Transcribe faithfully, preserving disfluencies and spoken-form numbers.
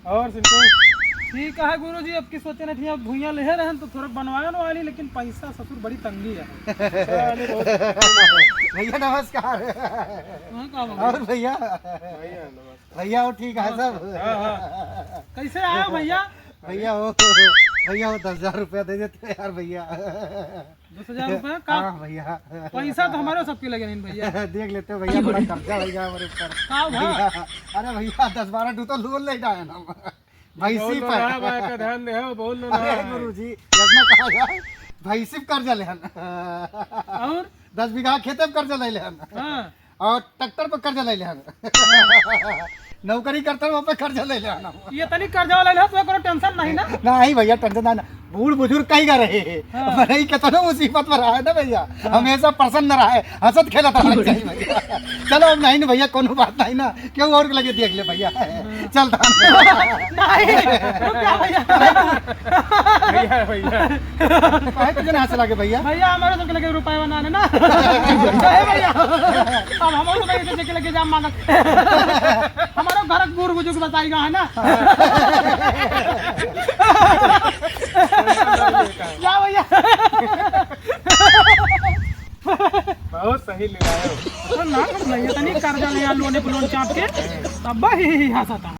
और सिंटू? ठीक है गुरुजी, अब की सोचे नहीं थी, अब भुइयां लेहे रहन तो थोड़ा बनवाए न वाली, लेकिन पैसा ससुर बड़ी तंगी है। अरे बहुत भैया नमस्कार। हाँ, का बात है? और भैया? भैया नमस्कार। भैया हो ठीक है सब? हाँ, हाँ। कैसे आए हो भैया? भैया हो, भैया हो, दस हजार रुपया दे देते यार भैया। दस हजार रुपया का? हाँ भैया। पैसा तो हमारे सबके लगे नहीं भैया। देख लेते हो भैया, बड़ा कर्जा हो गया हमारे ऊपर। का भा? भैया, अरे भैया, दस बारह ठो तो लोन ले जाए ना हम। भैंसी बहुत लोन पर। रहा भाई का ध्यान दे हो, बहुत लोन रहा अरे है। गुरुजी, इतना कहा जाए, भैंसी पर कर्जा ले हन। और? दस बीघा खेते पर कर्जा ले ले हन। हाँ। और ट्रैक्टर पर कर्जा ले ले हन। नौकरी करता हूँ, वहाँ पे कर्जा ले ले हन। ये तनी कर्जा वाला ले, तो कोनो टेंशन नहीं ना? नहीं भैया, टेंशन ना, ना। बूढ़ बुजुर्ग कहीं का रहे हैं। हाँ। भले ही कितना मुसीबत में रहा है ना भैया, हाँ। हमेशा प्रसन्न रहा है, हंसत खेलत रहा है भैया। चलो अब नहीं ना भैया, कोनो बात नहीं ना, क्यों और लगे देख ले भैया। चल धान। नहीं, रुक जा भैया। भैया, भैया। काहे तुझे ना हंस लगे भैया? भैया, हमारे सबके लगे रुपया बनाने ना। नहीं भैया, अब हम तो भाई इसे लेके जाम मानत। हमारा घर बूढ़ बुजुर्ग बताएगा, है ना? जा भैया। बहुत सही ले आए हो। अरे ना, ना, ये तनी कर्जा ले आ, लोने पे लोन चाप के, तब ही हंसता।